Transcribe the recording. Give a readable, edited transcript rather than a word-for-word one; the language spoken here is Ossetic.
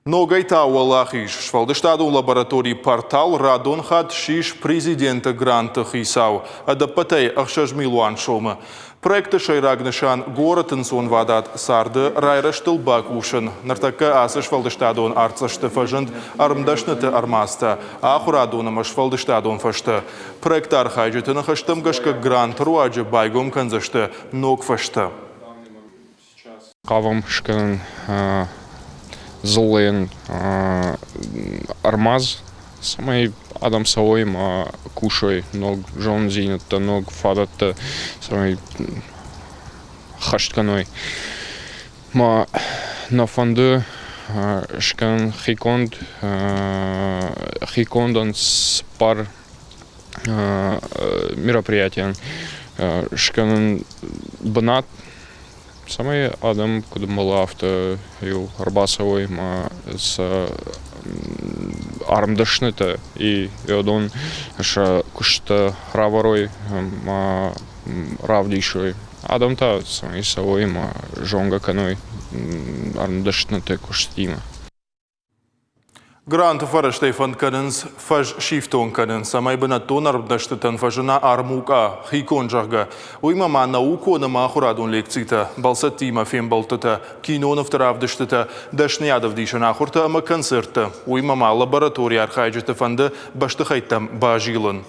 Ногӕй та уӕлахиз. Сфӕлдыстадон лабораторийы портал радон хатт ссис президенты гранты хицау. Ӕдӕппӕтӕй 6 милуан сомы. Проекты сӕйраг нысан горӕты ӕнцонвадат царды райрӕзтыл бакусын. Ныртӕккӕ ацы сфӕлдыстадон артдзӕсты фӕзынд ӕрмдӕсныты ӕрмадзтӕ, ахуырадон ӕмӕ сфӕлдыстадон фӕзтӕ. Проекты архайджыты ныхӕстӕм гӕсгӕ гранты руаджы байгом кӕндзысты ног фӕзтӕ. Хъавӕм скӕнын дзыллӕйӕн ӕрмадз, цӕмӕй адӕм цӕуой ӕмӕ кусой ног зонындзинӕдтӕ, ног фадӕттӕ, цӕмӕй хӕст кӕной. Ма нӕ фӕнды скӕнын хиконд, хикондӕн цыппар мероприятийӕн скӕнын бынат, цӕмӕй адӕм куыд ӕмбӕлы, афтӕ иу ӕрбацӕуой ӕмӕ сӕ ӕрмдӕснытӕ и уыдон сӕ куысттӕ равӕрой ӕмӕ равдисой. Адӕм та цӕмӕй цӕуой ӕмӕ зонгӕ кӕной ӕрмдӕсныты куыстимӕ. Гранты фӕрӕзтӕй фӕнд кӕнынц фӕз сифтонг кӕнын, цӕмӕй бынӕттон ӕрмдӕстытӕн фӕзына армукъа, хиконд, зӕгъгӕ. Уыимӕ ма наукон ӕмӕ ахуырадон лекцитӕ, бӕлцӕттимӕ фембӕлдтытӕ, кинонывты равдыстытӕ, дӕсныйадӕвдисӕн ахуыртӕ ӕмӕ концерттӕ. Уыимӕ ма лабораторийы архайджыты фӕнды бӕстыхӕйттӕм базилын.